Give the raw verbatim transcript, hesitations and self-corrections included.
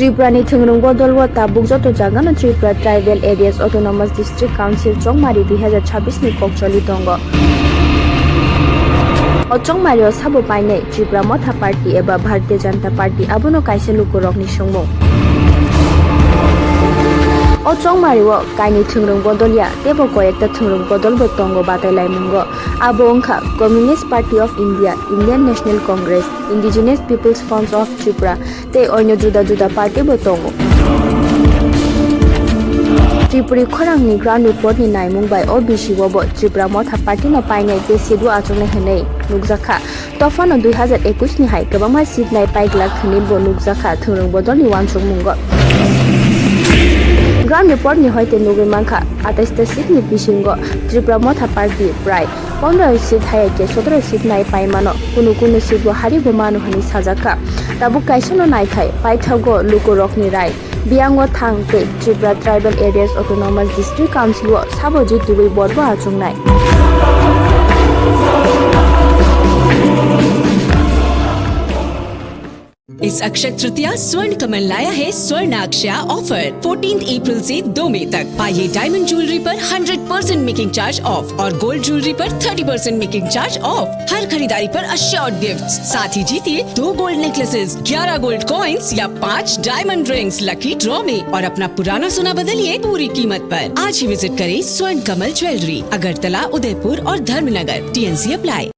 Tripura ni thwngrwng bodol o tabuk joto jaga no Tripura Tribal Areas Autonomous District Council Chongmari dui hazar chabbish ni kok choli tongo. O Chongmari o sabo painai Tripura Motha Party eba Bharatiya Janata Party, abono kaisa lukurok ni swngmung. O Chongmari o kainwi thwngrwng bodol ya, tebo koyekta thwngrwng bodol bo tongo batai laimungo. Abo wngkha Communist Party of India, Indian National Congress, Indigenous People's Front of Tripura tei onyo juda juda party bo tongo. Tripuri khorang ni ground report ni naimung bai o bisi o bo Tripura Motha Party no painai tei seat o achuknai hinwi nukjakha. Tophano dui hazar ekush ni hai kwbangma seat nai paiglak hinwi bo nukjakha thwngrwng bodol ni uansukmungo. Ground report ni hoite nugwi mankha, atais ta seat ni bisingo Tripura Motha Party prai pondro seat hai khe sotoro seat nai pai mano, kunu kunu seat bo hari bo mano hinwi sajakha. Tabuk kaisa no naikhai paithago lukurok ni rai. Biyango thang tei Tripura Tribal Areas Autonomous District Council o sabo jitugwi borbo achungnai. इस अक्षय तृतीया स्वर्ण कमल लाया है स्वर्ण अक्षया offer. Fourteen April से दो मई तक पाइए डायमंड ज्वेलरी पर hundred percent making charge off और गोल्ड ज्वेलरी पर thirty percent making charge off. हर खरीदारी पर अश्योर्ड गिफ्ट, साथ ही जीतिए दो गोल्ड नेकलेसेस, ग्यारह गोल्ड कॉइन्स या पाँच डायमंड रिंग्स लकी ड्रॉ में और अपना पुराना सोना बदलिए पूरी कीमत पर। आज ही विजिट करें स्वर्ण कमल ज्वेलरी, अगरतला, उदयपुर और धर्मनगर। TNC apply.